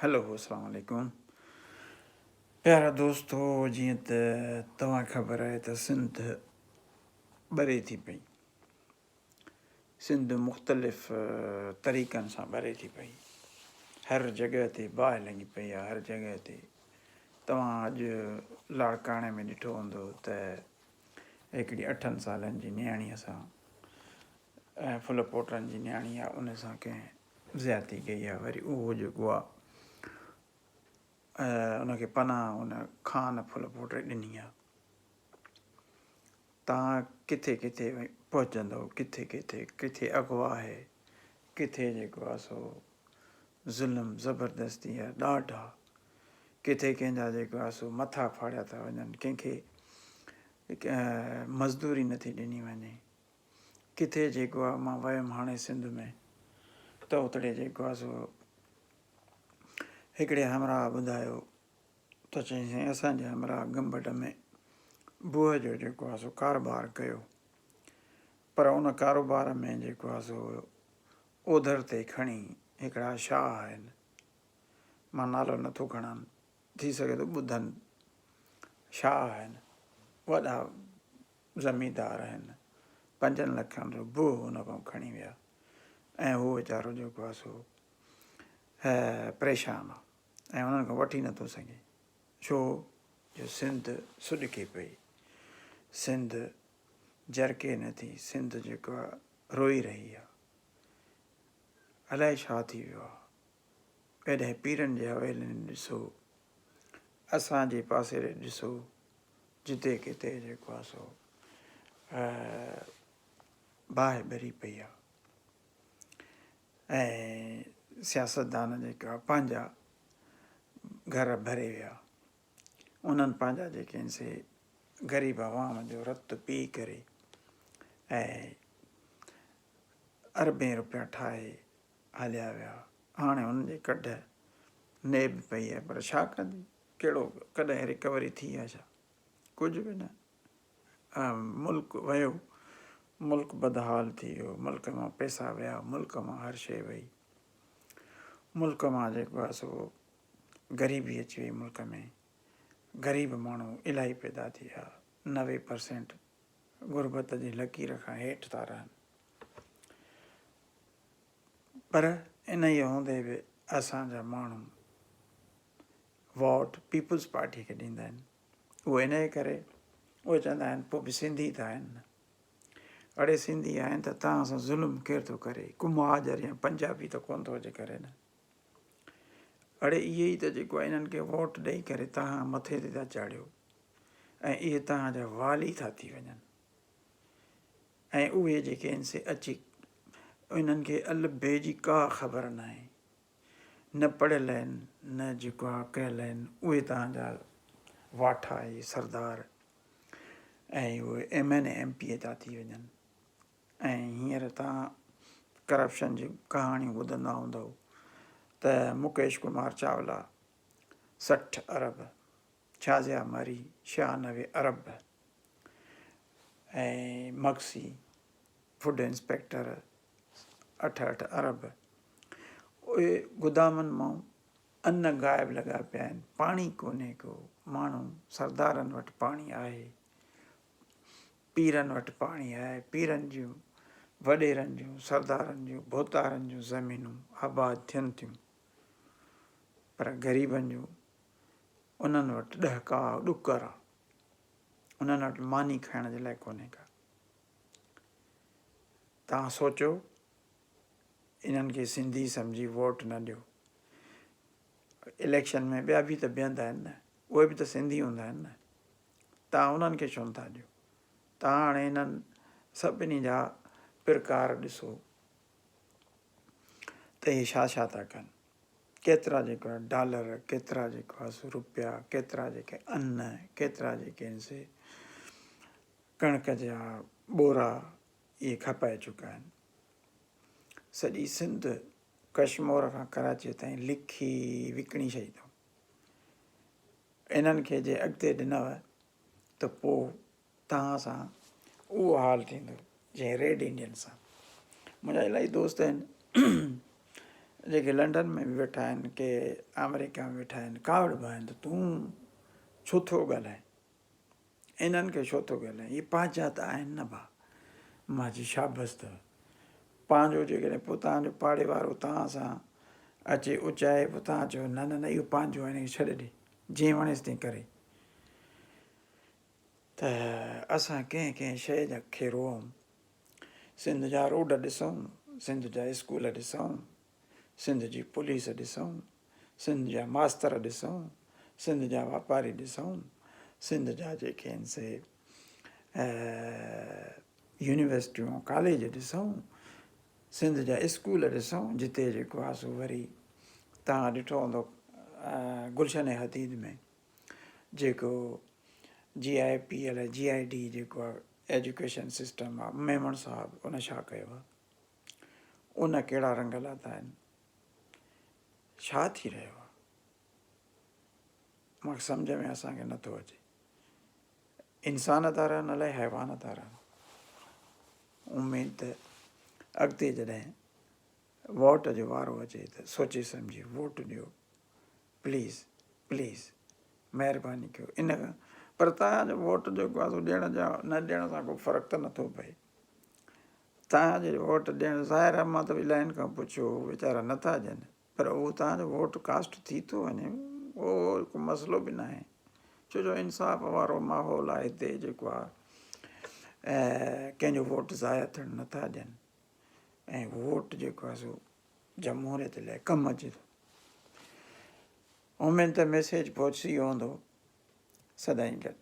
Hello السلام عليڪم پيارا دوستو جيئن ته توهان خبر آهي ته سنڌ ٻري ٿي پئي سنڌ مختلف طريقن سان ٻري ٿي پئي هر جڳهه تي باهه لڳي پئي آهي هر جڳهه تي توهان اڄ لاڙڪاڻي ۾ ڏٺو هوندو ته هڪڙي اٺن سالن جي نياڻي سان ڦل پوٽن جي نياڻي آهي ان سان ڪنهن زيادتي ڪئي آهي وري اهو جيڪو آهي ان کي پناهه ان خان ڦل پوٽي ڏني آهي تان ڪٿي ڪٿي پهچندو ڪٿي ڪٿي ڪٿي اغوا آهي ڪٿي جيڪو آهي سو ظلم زبردستي آهي ڏاڍ آهي ڪٿي ڪنهن جا جيڪو آهي سو مٿا ڦاڙيا ٿا وڃن ڪنهن کي مزدوري نٿي ڏني وڃي ڪٿي جيڪو آ مان ويم هاڻي سنڌ ۾ ته اتڙي جيڪو آ سو هڪڙي همراهه ٻڌايو ته چيائين سائين اسان جي همراهه گمبٽ ۾ بوهه جو جيڪو آ سو ڪاروبار ڪيو پر ان ڪاروبار ۾ جيڪو آ سو اوڌر تي کڻي هڪڙا شاهه آهن مان نالو نٿو کڻان ٿي سگهي ٿو ٻڌن شاهه آهن وڏا زميندار آهن، پنجن لکن جو بوهه ان کان کڻي ويا ۽ هو ويچارو جيڪو آهي سو پريشان آهي ۽ انهن کان وٺي نٿو سگهي ڇو جو سنڌ سڏڪي پئي، سنڌ جرڪي نٿي، سنڌ جيڪو آهي روئي رهي آهي، الائي ڇا ٿي ويو آهي، ڪڏهن پيرن جي حويلين ڏسو، اسان جي پاسي ڏي ڏسو، جتي ڪٿي جيڪو آهي سو باهه ٻري پئي آهي ۽ سياستدان جيڪا پنهنجا گهر ڀري ويا انهن پنهنجا جيڪي آهن سي غريب عوام جو رت پي ڪري ۽ اربين روپيا ٺاهي هليا ويا هاڻي انهن جي ڪڍ نيب پئي آهي پر ڇا ڪندي ڪهڙو ڪڏهن رڪوري ٿي آ ڇا؟ ڪجهه به نه. ملڪ ويو، ملڪ بدحال ٿي ويو، ملڪ مان پئسا ويا، ملڪ مان هر شيء وئي. ملڪ مان جيڪو آ سو غريبي اچي وئي ملڪ ۾. غريب ماڻهو الاهي پيدا ٿي ويا. 90% غربت جي لڪير کان هيٺ ٿا رهن. پر انهيء هوندي به اسان جا ماڻهو ووٽ پيپلز پارٽي کي ڏيندا آهن اهو انهيء ڪري اهي چوندا آهن پوء به سنڌي ته آهن نه اڙي سنڌي آهن ته توهان سان ظلم ڪير ٿو ڪري ڪو مهاجر يا پنجابي ته ڪونه ٿو اچي ڪري نه اڙي اهي ئي ته جيڪو انهن کي ووٽ ڏئي ڪري توهان مٿي تي ٿا چاڙهيو ۽ اهي توهان جا والي ٿا ٿي وڃن ۽ اهي جيڪي آهن سي اچي انهن کي الف بي جي ڪا خبر ناهي نه پڙهيل آهن نه جيڪو آ ڪيل آهن اهي توهان جا واٺا اهي سردار ۽ اهي M N A M P A ٿا ٿي وڃن ۽ هينئر توهان ڪرپشن جون ڪهاڻيون ٻڌندا هوندؤ ته مڪيش ڪمار چاولا 60 ارب شازيا مري 96 ارب ۽ مگسي فوڊ انسپيڪٽر اٺ اٺ ارب اهي گدامن مان ان غائب لڳا پيا آهن پاڻي ڪونهي ڪو ماڻهو سردارن وٽ پاڻي آهي پيرن وٽ پاڻي آهي پيرن جون وڏيرن جون سردارن جون ڀوتارن جون زمينون آباد ٿين ٿيون پر غريبن جون انهن وٽ ڏهڪاء ڏڪر آ انهن وٽ ماني کائڻ جي لاء ڪونهي ڪا توهان سوچيو انهن کي سنڌي سمجهي ووٽ نه ڏيو. اليڪشن ۾ ٻيا به ته بيهندا آهن نه اهي به ته سنڌي هوندا آهن نه توهان انهن کي ڇو نٿا ڏيو. توهان هاڻي انهن سڀني جا پرڪار ڏسو ته اهي ڇا ڇا ٿا ڪن. ڪيترا جيڪو آهي ڊالر ڪيترا جيڪو آهي سو روپيا ڪيترا جيڪي ان ڪيترا جيڪي آهن سي ڪڻڪ جا ٻورا اهي کپائي چڪا آهن. سڄي سنڌ ڪشمور کان ڪراچيء تائين لکي وڪڻي ڇڏي اٿئون. انهن کي جي اڳتي ڏنو ته پوء توهان سان اهو حال ٿيندو جيئن ريڊ انڊين سان. منهنجا الاهي دوست آهن جيڪي لنڊن ۾ به ويٺا آهن، ڪي آمريڪا ۾ ويٺا آهن، ڪاوڙبا آهن ته تون ڇو ٿو ڳالهائين، انهن کي ڇو ٿو ڳالهائين، اهي پنهنجا ته آهن نه ڀاء. مان چيو شابس اٿو، پنهنجو جيڪڏهن پوء توهان جو پاڙي وارو توهان سان اچي اچائي پوء توهان چئو نه نه نه اهو پنهنجو آهي هن کي ڇڏي ڏي، جيئن وڻيس تيئن ڪري. ته اسان ڪنهن ڪنهن شيء جا کي روئون. سنڌ جا روڊ ڏسون، سنڌ جا اسڪول ڏسون، سنڌ جي پوليس ڏسون، سنڌ جا ماستر ڏسون، سنڌ جا واپاري ڏسون، سنڌ جا جيڪي آهن سي يونيورسٽيون ڪاليج ڏسون، سنڌ جا اسڪول ڏسون جتي جيڪو آهي سو وري توهان ڏٺو هوندو گلشن حديد ۾ جيڪو جي آء پي ايل جي I D جيڪو آ ايجوڪيشن سسٽم آ ميمڻ صاحب ان ڇا ڪيو آ ان ڪهڙا رنگ لاتا آهن ڇا ٿي رهيو آ مونکي سمجھ ۾ اسان کي نٿو اچي انسان ٿا رهن الائي حيوان ٿا رهن اميد ته اڳتي جڏهن ووٽ جو وارو اچي ته سوچي سمجهي ووٽ ڏيو پليز پليز مهرباني ڪيو ان کان پر توهان جو ووٽ جيڪو آهي سو ڏيڻ جا نه ڏيڻ سان ڪو فرق ته نٿو پئي توهان جي ووٽ ڏيڻ ظاهر آهي مان ته الائن کان پڇيو ويچارا نٿا ڏين پر اهو توهان جو ووٽ ڪاسٽ ٿي ٿو وڃي اهو ڪو مسئلو به ناهي ڇو جو انصاف وارو ماحول آهي هتي جيڪو آهي ڪنهن جو ووٽ ضايع ٿيڻ نٿا ڏين ۽ ووٽ جيڪو آهي سو جمهوريت لاء ڪم اچي ٿو. اميد ته ميسيج پهچي ويو هوندو. سدائين گڏ.